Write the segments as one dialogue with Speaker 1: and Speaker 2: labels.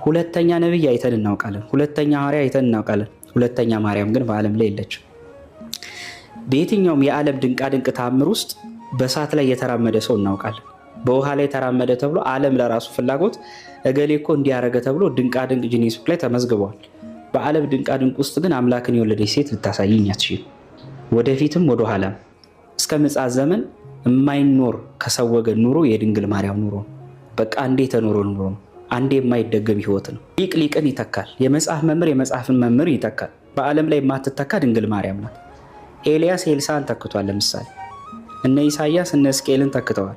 Speaker 1: ሁለተኛ ነቢይ አይተን እናውቃለን። ሁለተኛ ሐዋርያ አይተን እናውቃለን። ሁለተኛ ማርያም ግን በዓለም ላይ የለችም። በየትኛውም የዓለም ድንቃድንቅ ተአምር ውስጥ በእሳት ላይ የተራመደ ሰው እናውቃለን። በውሃ ላይ የተራመደ ተብሎ ዓለም ለራሱ ፍላጎት እገሌ እኮ እንዲያረገ ተብሎ ድንቃድንቅ Guinness Book ላይ ተመዝግቧል። በዓለም ድንቃድንቅ ውስጥ ግን አምላክን የወለደች ሴት ልታሳይኝ አትችይም። ወደፊትም ወደኋላም እስከ ምጽአት ዘመን የማይኖር ከሰው ወገን ኑሮ የድንግል ማርያም ኑሮ ነው። በቃ አንዴ የተኖረ ኑሮ ነው። አንዴ የማይደገም ህይወት ነው። ሊቅ ሊቅን ይተካል። የመጽሐፍ መምህር የመጽሐፍን መምህር ይተካል። በዓለም ላይ የማትተካ ድንግል ማርያም ናት። ኤልያስ ኤልሳን ተክቷል። ለምሳሌ እነ ኢሳያስ እነ ሕዝቅኤልን ተክተዋል።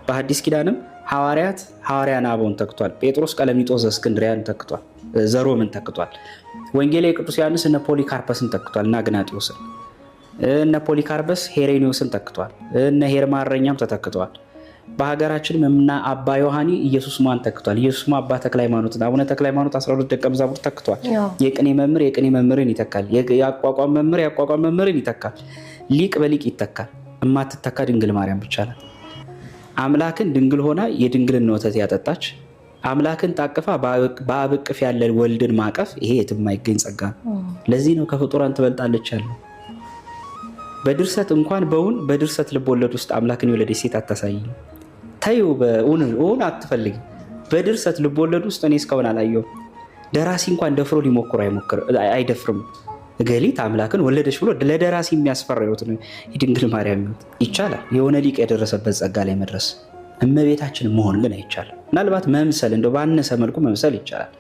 Speaker 1: በሐዲስ ኪዳንም ሐዋርያት ሐዋርያን አበውን ተክቷል። ጴጥሮስ ቀለሚጦስ ዘእስክንድርያን ተክቷል፣ ዘሮምን ተክቷል። ወንጌላዊ ቅዱስ ዮሐንስ እነ ፖሊካርፐስን ተክቷል እና አግናጢዎስን፣ እነ ፖሊካርፐስ ሄሬኒዮስን ተክቷል። እነ ሄርማ እረኛም ተተክተዋል። በሀገራችንም እምና አባ ዮሐኒ ኢየሱስ ሟን ተክቷል። ኢየሱስ ሟ አባ ተክለ ሃይማኖትን፣ አቡነ ተክለ ሃይማኖት 12 ደቀ መዛሙርት ተክቷል። የቅኔ መምህር የቅኔ መምህርን ይተካል። የአቋቋም መምህር የአቋቋም መምህርን ይተካል። ሊቅ በሊቅ ይተካል። እማትተካ ድንግል ማርያም ብቻ ናት። አምላክን ድንግል ሆና የድንግልና ወተት ያጠጣች፣ አምላክን ታቅፋ በአብ እቅፍ ያለ ወልድን ማቀፍ፣ ይሄ የትም የማይገኝ ጸጋ ነው። ለዚህ ነው ከፍጡራን ትበልጣለች ያለው። በድርሰት እንኳን በውን በድርሰት ልቦለድ ውስጥ አምላክን የወለደች ሴት አታሳይም። ተይው፣ በእውን እውን አትፈልጊም። በድርሰት ልቦለድ ውስጥ እኔ እስካሁን አላየሁም። ደራሲ እንኳን ደፍሮ ሊሞክሩ አይደፍርም። እገሊት አምላክን ወለደች ብሎ ለደራሲ የሚያስፈራ ህይወት ነው የድንግል ማርያም ህይወት። ይቻላል የሆነ ሊቅ የደረሰበት ጸጋ ላይ መድረስ፣ እመቤታችን መሆን ግን አይቻልም። ምናልባት መምሰል፣ እንደው ባነሰ መልኩ መምሰል ይቻላል።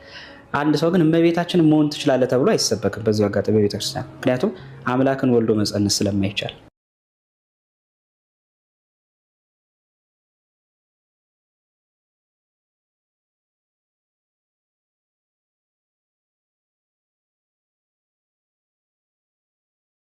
Speaker 1: አንድ ሰው ግን እመቤታችን መሆን ትችላለህ ተብሎ አይሰበክም በዚሁ አጋጣሚ በቤተክርስቲያን፣ ምክንያቱም አምላክን ወልዶ መጸነስ ስለማይቻል።